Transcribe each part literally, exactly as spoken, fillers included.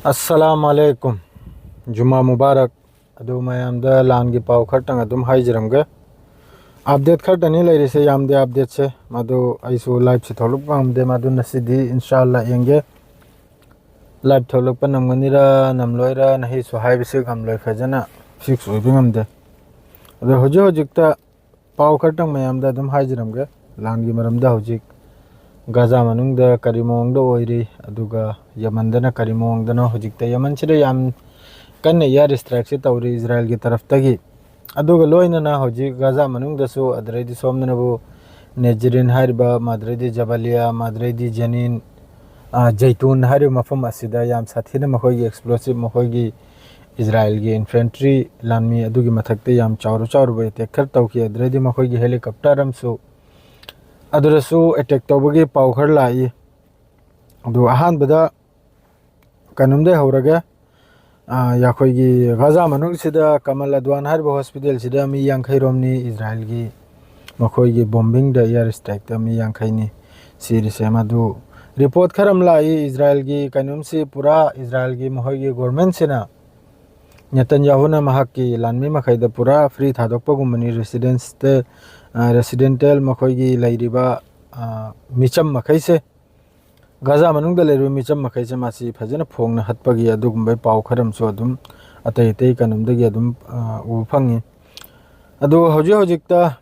ꯑꯁꯂꯥꯝ ꯑꯂꯩꯀꯨꯝ, ꯖꯨꯃꯥ ꯃꯨꯕꯥꯔꯛ꯫ ꯑꯗꯨ ꯃꯌꯥꯝꯗ ꯂꯥꯟꯒꯤ ꯄꯥꯎ ꯈꯔꯇꯪ ꯑꯗꯨꯝ ꯍꯥꯏꯖꯔꯝꯒꯦ꯫ ꯑꯞꯗꯦꯠ ꯈꯔꯇꯅꯤ ꯂꯩꯔꯤꯁꯦ, ꯌꯥꯝꯗꯦ ꯑꯞꯗꯦꯠꯁꯦ꯫ ꯃꯗꯨ ꯑꯩꯁꯨ ꯂꯥꯏꯞꯁꯦ ꯊꯣꯛꯂꯛꯄ ꯉꯝꯗꯦ, ꯃꯗꯨ ꯉꯁꯤꯗꯤ ꯏꯟꯁꯥ ꯑꯜꯂꯥ ꯌꯦꯡꯒꯦ꯫ ꯂꯥꯏꯞ ꯊꯣꯛꯂꯛꯄ ꯅꯪꯒꯅꯤꯔ ꯅꯝꯂꯣꯏꯔ ꯅꯍꯩꯁꯨ ꯍꯥꯏꯕꯁꯤ ꯉꯝꯂꯣꯏ, ꯐꯖꯅ ꯐꯤꯛꯁ ꯑꯣꯏꯕ ꯉꯝꯗꯦ꯫ ꯑꯗꯣ ꯍꯧꯖꯤꯛ ꯍꯧꯖꯤꯛꯇ ꯄꯥꯎ ꯈꯔꯇꯪ ꯃꯌꯥꯝꯗ ꯑꯗꯨꯝ ꯍꯥꯏꯖꯔꯝꯒꯦ꯫ ꯂꯥꯟꯒꯤ ꯃꯔꯝꯗ ꯍꯧꯖꯤꯛ ꯒꯥꯖꯥ ꯃꯅꯨꯡꯗ ꯀꯔꯤ ꯃꯑꯣꯡꯗ ꯑꯣꯏꯔꯤ, ꯑꯗꯨꯒ ꯌꯃꯟꯗꯅ ꯀꯔꯤ ꯃꯑꯣꯡꯗꯅꯣ? ꯍꯧꯖꯤꯛꯇ ꯌꯃꯟꯁꯤꯗ ꯌꯥꯝ ꯀꯟꯅ ꯏꯌꯥꯔ ꯏꯁꯇ꯭ꯔꯥꯏꯛꯁꯦ ꯇꯧꯔꯤ ꯏꯖꯔꯥꯏꯜꯒꯤ ꯇꯔꯐꯇꯒꯤ꯫ ꯑꯗꯨꯒ ꯂꯣꯏꯅꯅ ꯍꯧꯖꯤꯛ ꯒꯥꯖꯥ ꯃꯅꯨꯡꯗꯁꯨ, ꯑꯗꯨꯗꯩꯗꯤ ꯁꯣꯝꯗꯅꯕꯨ ꯅꯦꯖꯔꯤꯟ ꯍꯥꯏꯔꯤꯕ, ꯃꯗꯨꯗꯩꯗꯤ ꯖꯕꯂꯤꯌꯥ, ꯃꯗꯨꯗꯩꯗꯤ ꯖꯦꯅꯤꯟ, ꯑ, ꯖꯩꯇꯨꯟ ꯍꯥꯏꯔꯤꯕ ꯃꯐꯝ ꯑꯁꯤꯗ ꯌꯥꯝ ꯁꯥꯊꯤꯅ ꯃꯈꯣꯏꯒꯤ ꯑꯦꯛꯁꯄ꯭ꯂꯣꯁꯤꯞ, ꯃꯈꯣꯏꯒꯤ ꯏꯖꯔꯥꯏꯜꯒꯤ ꯏꯟꯐꯦꯟꯇ꯭ꯔꯤ ꯂꯥꯟꯃꯤ ꯑꯗꯨꯒꯤ ꯃꯊꯛꯇ ꯌꯥꯝ ꯆꯥꯎꯔꯨ ꯆꯥꯎꯔꯨꯕ ꯑꯦꯇꯦꯛ ꯈꯔ ꯇꯧꯈꯤ꯫ ꯑꯗꯨꯗꯩꯗꯤ ꯃꯈꯣꯏꯒꯤ ꯍꯦꯂꯤꯀꯣꯞꯇꯔ ꯑꯃꯁꯨ ꯑꯗꯨꯗꯁꯨ ꯑꯦꯇꯦꯛ ꯇꯧꯕꯒꯤ ꯄꯥꯎ ꯈꯔ ꯂꯥꯛꯏ꯫ ꯑꯗꯨ ꯑꯍꯥꯟꯕꯗ ꯀꯩꯅꯣꯝꯗꯩ ꯍꯧꯔꯒꯦ꯫ ꯑ, ꯑꯩꯈꯣꯏꯒꯤ ꯒꯥꯖꯥ ꯃꯅꯨꯡꯁꯤꯗ ꯀꯃꯜ ꯑꯗꯋꯥꯟ ꯍꯥꯏꯔꯤꯕ ꯍꯣꯁꯄꯤꯇꯥꯜꯁꯤꯗ ꯃꯤ ꯌꯥꯡꯈꯩ ꯔꯣꯝꯅꯤ ꯏꯖꯔꯥꯏꯜꯒꯤ ꯃꯈꯣꯏꯒꯤ ꯕꯣꯝꯕꯤꯡꯗ, ꯏꯌꯥꯔ ꯏꯁꯇ꯭ꯔꯥꯏꯛꯇ ꯃꯤ ꯌꯥꯡꯈꯩꯅꯤ ꯁꯤꯔꯤꯁꯦ꯫ ꯃꯗꯨ ꯔꯤꯄꯣꯔꯠ ꯈꯔ ꯑꯃ ꯂꯥꯛꯏ, ꯏꯖꯔꯥꯏꯜꯒꯤ ꯀꯩꯅꯣꯝꯁꯤ ꯄꯨꯔꯥ ꯏꯖꯔꯥꯏꯜꯒꯤ ꯃꯈꯣꯏꯒꯤ ꯒꯣꯔꯃꯦꯟꯁꯤꯅ ꯅꯦꯇꯟꯌꯥꯍꯨꯅ ꯃꯍꯥꯛꯀꯤ ꯂꯥꯟꯃꯤ ꯃꯈꯩꯗ ꯄꯨꯔꯥ ꯐ꯭ꯔꯤ ꯊꯥꯗꯣꯛꯄꯒꯨꯝꯕꯅꯤ꯫ ꯔꯦꯁꯤꯗꯦꯟꯁꯇ, ꯑ, ꯔꯦꯁꯤꯗꯦꯟꯇꯦꯜ ꯃꯈꯣꯏꯒꯤ ꯂꯩꯔꯤꯕ, ꯑ, ꯃꯤꯆꯝ ꯃꯈꯩꯁꯦ, ꯒꯥꯖꯥ ꯃꯅꯨꯡꯗ ꯂꯩꯔꯤꯕ ꯃꯤꯆꯝ ꯃꯈꯩꯁꯦ ꯃꯥꯁꯤ ꯐꯖꯅ ꯐꯣꯡꯅ ꯍꯠꯄꯒꯤ ꯑꯗꯨꯒꯨꯝꯕꯒꯤ ꯄꯥꯎ ꯈꯔ ꯑꯃꯁꯨ ꯑꯗꯨꯝ ꯑꯇꯩ ꯑꯇꯩ ꯀꯩꯅꯣꯝꯗꯒꯤ ꯑꯗꯨꯝ, ꯑ, ꯎꯕ ꯐꯪꯉꯤ꯫ ꯑꯗꯨ ꯍꯧꯖꯤꯛ ꯍꯧꯖꯤꯛꯇ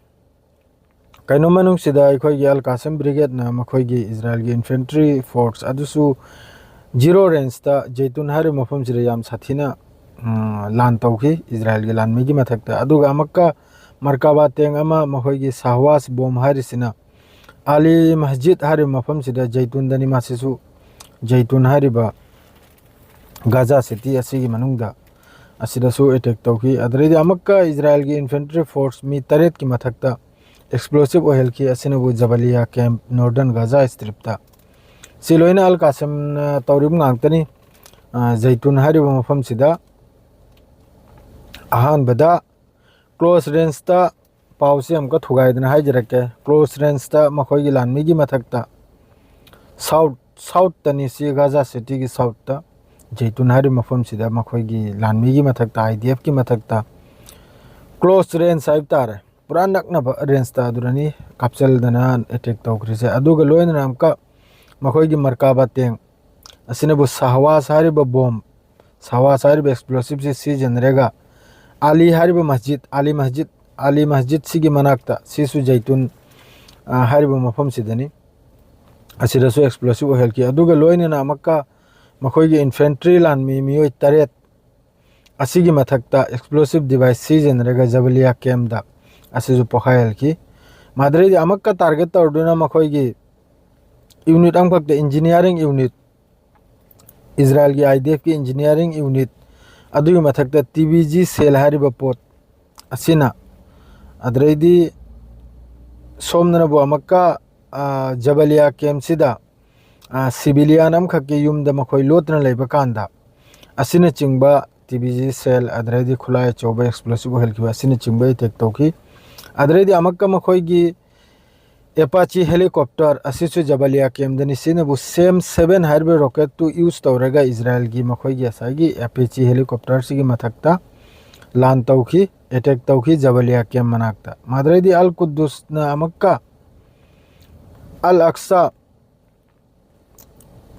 ꯀꯩꯅꯣ ꯃꯅꯨꯡꯁꯤꯗ ꯑꯩꯈꯣꯏꯒꯤ ꯑꯜ ꯀꯥꯁꯤꯝ ꯕ꯭ꯔꯤꯒꯦꯗꯅ ꯃꯈꯣꯏꯒꯤ ꯏꯖꯔꯥꯏꯜꯒꯤ ꯏꯟꯐꯦꯟꯇ꯭ꯔꯤ ꯐꯣꯔꯁ ꯑꯗꯨꯁꯨ ꯖꯤꯔꯣ ꯔꯦꯟꯖꯇ ꯖꯩꯇꯨꯟ ꯍꯥꯏꯔꯤꯕ ꯃꯐꯝꯁꯤꯗ ꯌꯥꯝ ꯁꯥꯊꯤꯅ, ꯎꯝ, ꯂꯥꯟ ꯇꯧꯈꯤ ꯏꯖꯔꯥꯏꯜꯒꯤ ꯂꯥꯟꯃꯤꯒꯤ ꯃꯊꯛꯇ꯫ ꯑꯗꯨꯒ ꯑꯃꯨꯛꯀ ꯃꯔꯀꯥꯕꯥ ꯇꯦꯡ ꯑꯃ ꯃꯈꯣꯏꯒꯤ ꯁꯥꯍꯋꯥꯁ ꯕꯣꯝ ꯍꯥꯏꯔꯤꯁꯤꯅ ꯑꯂꯤ ꯃꯁꯖꯤꯗ ꯍꯥꯏꯔꯤꯕ ꯃꯐꯝꯁꯤꯗ, ꯖꯩꯇꯨꯟꯗꯅꯤ ꯃꯁꯤꯁꯨ, ꯖꯩꯇꯨꯟ ꯍꯥꯏꯔꯤꯕ ꯒꯥꯖꯥ ꯁꯤꯇꯤ ꯑꯁꯤꯒꯤ ꯃꯅꯨꯡꯗ ꯑꯁꯤꯗꯁꯨ ꯑꯦꯇꯦꯛ ꯇꯧꯈꯤ꯫ ꯑꯗꯨꯗꯩꯗꯤ ꯑꯃꯨꯛꯀ ꯏꯖꯔꯥꯏꯜꯒꯤ ꯏꯟꯐꯦꯟꯇ꯭ꯔꯤ ꯐꯣꯔꯁ ꯃꯤ ꯇꯔꯦꯠꯀꯤ ꯃꯊꯛꯇ ꯑꯦꯛꯁꯄ꯭ꯂꯣꯁꯤꯞ ꯑꯣꯏꯍꯜꯈꯤ꯫ ꯑꯁꯤꯅꯕꯨ ꯖꯕꯂꯤꯌꯥ ꯀꯦꯝꯞ, ꯅꯣꯔꯗꯔꯟ ꯒꯥꯖꯥ ꯁ꯭ꯇ꯭ꯔꯤꯞꯇ꯫ ꯁꯤ ꯂꯣꯏꯅ ꯑꯜ ꯀꯥꯁꯤꯝꯅ ꯇꯧꯔꯤꯕ ꯉꯥꯛꯇꯅꯤ꯫ ꯑ, ꯖꯩꯇꯨꯟ ꯍꯥꯏꯔꯤꯕ ꯃꯐꯝꯁꯤꯗ ꯑꯍꯥꯟꯕꯗ ꯀ꯭ꯂꯣꯁ ꯔꯦꯟꯖꯇ ꯄꯥꯎꯁꯤ ꯑꯃꯨꯛꯀ ꯊꯨꯒꯥꯏꯗꯅ ꯍꯥꯏꯖꯔꯛꯀꯦ꯫ ꯀ꯭ꯂꯣꯁ ꯔꯦꯟꯖꯇ ꯃꯈꯣꯏꯒꯤ ꯂꯥꯟꯃꯤꯒꯤ ꯃꯊꯛꯇ ꯁꯥꯎꯠ, ꯁꯥꯎꯠꯇꯅꯤ ꯁꯤ, ꯒꯥꯖꯥ ꯁꯤꯇꯤꯒꯤ ꯁꯥꯎꯠꯇ ꯖꯩꯇꯨꯟ ꯍꯥꯏꯔꯤꯕ ꯃꯐꯝꯁꯤꯗ ꯃꯈꯣꯏꯒꯤ ꯂꯥꯟꯃꯤꯒꯤ ꯃꯊꯛꯇ, IDFꯀꯤ ꯃꯊꯛꯇ close range ꯍꯥꯏꯕ ꯇꯥꯔꯦ, ꯄꯨꯔꯥ ꯅꯛꯅꯕ rangeꯇ ꯑꯗꯨꯗꯅꯤ ꯀꯥꯞꯆꯜꯗꯅ attack ꯇꯧꯈ꯭ꯔꯤꯁꯦ꯫ ꯑꯗꯨꯒ ꯂꯣꯏꯅꯅ ꯑꯃꯨꯛꯀ ꯃꯈꯣꯏꯒꯤ ꯃꯔꯀꯥꯕꯥ tank ꯑꯁꯤꯅꯕꯨ ꯁꯍꯋꯥꯁ ꯍꯥꯏꯔꯤꯕ bomb, ꯁꯍꯋꯥꯁ ꯍꯥꯏꯔꯤꯕ explosiveꯁꯦ ꯁꯤꯖꯤꯟꯅꯔꯒ ꯑꯂꯤ ꯍꯥꯏꯔꯤꯕ ꯃꯁꯖꯤꯗ, ꯑꯂꯤ ꯃꯁꯖꯤꯗ, ꯑꯂꯤ ꯃꯁꯖꯤꯗꯁꯤꯒꯤ ꯃꯅꯥꯛꯇ, ꯁꯤꯁꯨ ꯖꯩꯇꯨꯟ, ꯑ, ꯍꯥꯏꯔꯤꯕ ꯃꯐꯝꯁꯤꯗꯅꯤ, ꯑꯁꯤꯗꯁꯨ explosive ꯑꯣꯏꯍꯜꯈꯤ꯫ ꯑꯗꯨꯒ ꯂꯣꯏꯅꯅ ꯑꯃꯨꯛꯀ ꯃꯈꯣꯏꯒꯤ infantry ꯂꯥꯟꯃꯤ ꯃꯤꯑꯣꯏ ꯇꯔꯦꯠ ꯑꯁꯤꯒꯤ ꯃꯊꯛꯇ explosive device ꯁꯤꯖꯤꯟꯅꯔꯒ ꯖꯕꯂꯤꯌꯥ campꯇ ꯑꯁꯤꯁꯨ ꯄꯣꯈꯥꯏꯍꯜꯈꯤ꯫ ꯃꯗꯨꯗꯩꯗꯤ ꯑꯃꯨꯛꯀ target ꯇꯧꯔꯗꯨꯅ ꯃꯈꯣꯏꯒꯤ unit ꯑꯃꯈꯛꯇ, engineering unit, ꯏꯖꯔꯥꯏꯜꯒꯤ IDFꯀꯤ engineering unit, ꯑꯗꯨꯒꯤ ꯃꯊꯛꯇ TVG cell ꯍꯥꯏꯔꯤꯕ ꯄꯣꯠ ꯑꯁꯤꯅ, ꯑꯗꯨꯗꯩꯗꯤ ꯁꯣꯝꯗꯅꯕꯨ ꯑꯃꯨꯛꯀ, ꯑ, ꯖꯕꯂꯤꯌꯥ campꯁꯤꯗ, ꯑ, civilian ꯑꯃꯈꯛꯀꯤ ꯌꯨꯝꯗ ꯃꯈꯣꯏ ꯂꯣꯠꯇꯨꯅ ꯂꯩꯕ ꯀꯥꯟꯗ ꯑꯁꯤꯅꯆꯤꯡꯕ TVG cell, ꯑꯗꯨꯗꯩꯗꯤ ꯈꯨꯠꯂꯥꯏ ꯑꯆꯧꯕ explosive ꯑꯣꯏꯍꯜꯈꯤꯕ ꯑꯁꯤꯅꯆꯤꯡꯕ attack ꯇꯧꯈꯤ꯫ ꯑꯗꯨꯗꯩꯗꯤ ꯑꯃꯨꯛꯀ ꯃꯈꯣꯏꯒꯤ Apache helicopter ꯑꯁꯤꯁꯨ ꯖꯕꯂꯤꯌꯥ campꯗꯅꯤ, ꯁꯤꯅꯕꯨ SAM seven ꯍꯥꯏꯔꯤꯕ rocketꯇꯨ use ꯇꯧꯔꯒ ꯏꯖꯔꯥꯏꯜꯒꯤ ꯃꯈꯣꯏꯒꯤ ꯉꯁꯥꯏꯒꯤ Apache helicopterꯁꯤꯒꯤ ꯃꯊꯛꯇ ꯂꯥꯟ ꯇꯧꯈꯤ, attack ꯇꯧꯈꯤ ꯖꯕꯂꯤꯌꯥ camp ꯃꯅꯥꯛꯇ꯫ ꯃꯗꯨꯗꯩꯗꯤ ꯑꯜ ꯀꯨꯗꯨꯁꯅ ꯑꯃꯨꯛꯀ ꯑꯜ ꯑꯛꯁꯥ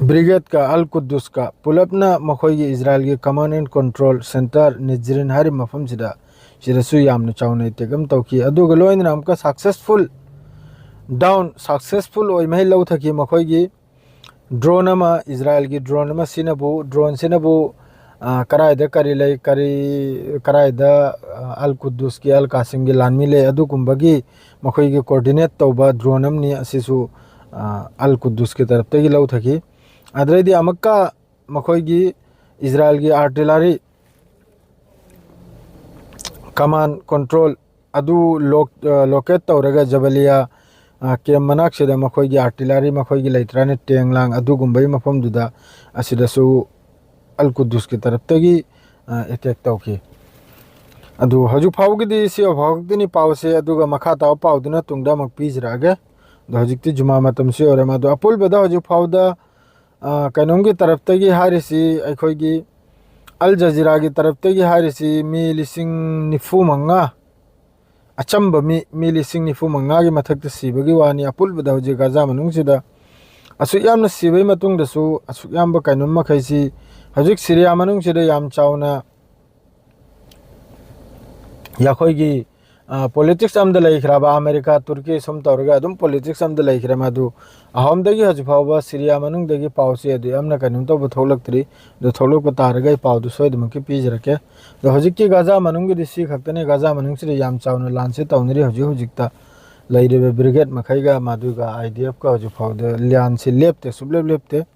brigadeꯀ ꯑꯜ ꯀꯨꯗꯨꯁꯀ ꯄꯨꯂꯞꯅ ꯃꯈꯣꯏꯒꯤ ꯏꯖꯔꯥꯏꯜꯒꯤ command and control centre ꯅꯤꯖꯔꯤꯟ ꯍꯥꯏꯔꯤꯕ ꯃꯐꯝꯁꯤꯗ, ꯁꯤꯗꯁꯨ ꯌꯥꯝꯅ ꯆꯥꯎꯅ attack ꯑꯃ ꯇꯧꯈꯤ꯫ ꯑꯗꯨꯒ ꯂꯣꯏꯅꯅ ꯑꯃꯨꯛꯀ successful down, successful ꯑꯣꯏ ꯃꯍꯩ ꯂꯧꯊꯈꯤ ꯃꯈꯣꯏꯒꯤ drone ꯑꯃ, ꯏꯖꯔꯥꯏꯜꯒꯤ drone ꯑꯃ, ꯁꯤꯅꯕꯨ, droneꯁꯤꯅꯕꯨ, ꯑ, ꯀꯔꯥꯏꯗ ꯀꯔꯤ ꯂꯩ, ꯀꯔꯤ, ꯀꯔꯥꯏꯗ, ꯑ, ꯑꯜ ꯀꯨꯗꯨꯁꯀꯤ, ꯑꯜ ꯀꯥꯁꯤꯝꯒꯤ ꯂꯥꯟꯃꯤ ꯂꯩ, ꯑꯗꯨꯒꯨꯝꯕꯒꯤ ꯃꯈꯣꯏꯒꯤ coordinate ꯇꯧꯕ drone ꯑꯃꯅꯤ꯫ ꯑꯁꯤꯁꯨ, ꯑ, ꯑꯜ ꯀꯨꯗꯨꯁꯀꯤ ꯇꯔꯞꯇꯒꯤ ꯂꯧꯊꯈꯤ꯫ ꯑꯗꯨꯗꯩꯗꯤ ꯑꯃꯨꯛꯀ ꯃꯈꯣꯏꯒꯤ ꯏꯖꯔꯥꯏꯜꯒꯤ artillery command control ꯑꯗꯨ ꯂꯣꯛ-, ꯑ, locate ꯇꯧꯔꯒ ꯖꯕꯂꯤꯌꯥ, ꯑ, camp ꯃꯅꯥꯛꯁꯤꯗ ꯃꯈꯣꯏꯒꯤ artillery, ꯃꯈꯣꯏꯒꯤ ꯂꯩꯇ꯭ꯔꯥꯅꯦ, tank ꯂꯥꯡ ꯑꯗꯨꯒꯨꯝꯕꯒꯤ ꯃꯐꯝꯗꯨꯗ ꯑꯁꯤꯗꯁꯨ ꯑꯜ ꯀꯨꯗꯨꯁꯀꯤ ꯇꯔꯞꯇꯒꯤ, ꯑ, attack ꯇꯧꯈꯤ꯫ ꯑꯗꯨ ꯍꯧꯖꯤꯛ ꯐꯥꯎꯒꯤꯗꯤ ꯁꯤ ꯐꯥꯎꯕꯗꯅꯤ ꯄꯥꯎꯁꯦ, ꯑꯗꯨꯒ ꯃꯈꯥ ꯇꯥꯕ ꯄꯥꯎꯗꯨꯅ ꯇꯨꯡꯗ ꯑꯃꯨꯛ ꯄꯤꯖꯔꯛꯑꯒꯦ꯫ ꯑꯗꯣ ꯍꯧꯖꯤꯛꯇꯤ ꯖꯨꯃꯥ ꯃꯇꯝꯁꯨ ꯌꯧꯔꯦ꯫ ꯑꯗꯣ ꯑꯄꯨꯟꯕꯗ ꯍꯧꯖꯤꯛ ꯐꯥꯎꯗ ꯑ, ꯀꯩꯅꯣꯝꯒꯤ ꯇꯔꯞꯇꯒꯤ ꯍꯥꯏꯔꯤꯁꯤ, ꯑꯩꯈꯣꯏꯒꯤ ꯑꯜ ꯖꯖꯤꯔꯥꯒꯤ ꯇꯔꯞꯇꯒꯤ ꯍꯥꯏꯔꯤꯁꯤ ꯃꯤ ꯂꯤꯁꯤꯡ ꯅꯤꯐꯨ ꯃꯉꯥ, ꯑꯆꯝꯕ ꯃꯤ, ꯃꯤ ꯂꯤꯁꯤꯡ ꯅꯤꯐꯨ ꯃꯉꯥꯒꯤ ꯃꯊꯛꯇ ꯁꯤꯕꯒꯤ ꯋꯥꯅꯤ꯫ ꯑꯄꯨꯟꯕꯗ ꯍꯧꯖꯤꯛ ꯒꯥꯖꯥ ꯃꯅꯨꯡꯁꯤꯗ ꯑꯁꯨꯛ ꯌꯥꯝꯅ ꯁꯤꯕꯒꯤ ꯃꯇꯨꯡꯗꯁꯨ ꯑꯁꯨꯛ ꯌꯥꯝꯕ ꯀꯩꯅꯣꯝ ꯃꯈꯩꯁꯤ ꯍꯧꯖꯤꯛ ꯁꯤꯔꯤꯌꯥ ꯃꯅꯨꯡꯁꯤꯗ ꯌꯥꯝ ꯆꯥꯎꯅ ꯑꯩꯈꯣꯏꯒꯤ, ꯑ, politics ꯑꯃꯗ ꯂꯩꯈ꯭ꯔꯕ ꯑꯃꯦꯔꯤꯀꯥ, ꯇꯨꯔꯀꯤ ꯁꯨꯝ ꯇꯧꯔꯒ ꯑꯗꯨꯝ politics ꯑꯃꯗ ꯂꯩꯈ꯭ꯔꯦ꯫ ꯃꯗꯨ ꯑꯍꯣꯝꯗꯒꯤ ꯍꯧꯖꯤꯛ ꯐꯥꯎꯕ ꯁꯤꯔꯤꯌꯥ ꯃꯅꯨꯡꯗꯒꯤ ꯄꯥꯎꯁꯦ ꯑꯗꯨ ꯌꯥꯝꯅ ꯀꯩꯅꯣꯝ ꯇꯧꯕ ꯊꯣꯛꯂꯛꯇ꯭ꯔꯤ꯫ ꯑꯗꯨ ꯊꯣꯛꯂꯛꯄ ꯇꯥꯔꯒ ꯑꯩ ꯄꯥꯎꯗꯨ ꯁꯣꯏꯗꯅꯃꯛꯀꯤ ꯄꯤꯖꯔꯛꯀꯦ꯫ ꯑꯗꯣ ꯍꯧꯖꯤꯛꯀꯤ ꯒꯥꯖꯥ ꯃꯅꯨꯡꯒꯤꯗꯤ ꯁꯤ ꯈꯛꯇꯅꯤ꯫ ꯒꯥꯖꯥ ꯃꯅꯨꯡꯁꯤꯗ ꯌꯥꯝ ꯆꯥꯎꯅ ꯂꯥꯟꯁꯦ ꯇꯧꯅꯔꯤ ꯍꯧꯖꯤꯛ ꯍꯧꯖꯤꯛꯇ꯫ ꯂꯩꯔꯤꯕ brigade ꯃꯈꯩꯒ ꯃꯗꯨꯒ IDFꯀ ꯍꯧꯖꯤꯛ ꯐꯥꯎꯗ ꯂꯥꯟꯁꯤ ꯂꯦꯞꯇꯦ, ꯁꯨꯡꯂꯦꯞ ꯂꯦꯞꯇꯦ꯫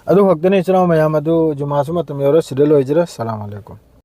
ꯑꯗꯨ ꯈꯛꯇꯅꯤ ꯏꯆꯤꯟ ꯏꯅꯥꯎ ꯃꯌꯥꯝ꯫ ꯑꯗꯨ ꯖꯨꯃꯥꯁꯨ ꯃꯇꯝ ꯌꯧꯔ ꯁꯤꯗ ꯂꯣꯏꯖꯔꯦ꯫ ꯁꯂꯥꯝ ꯑꯂꯩꯀꯨꯝ꯫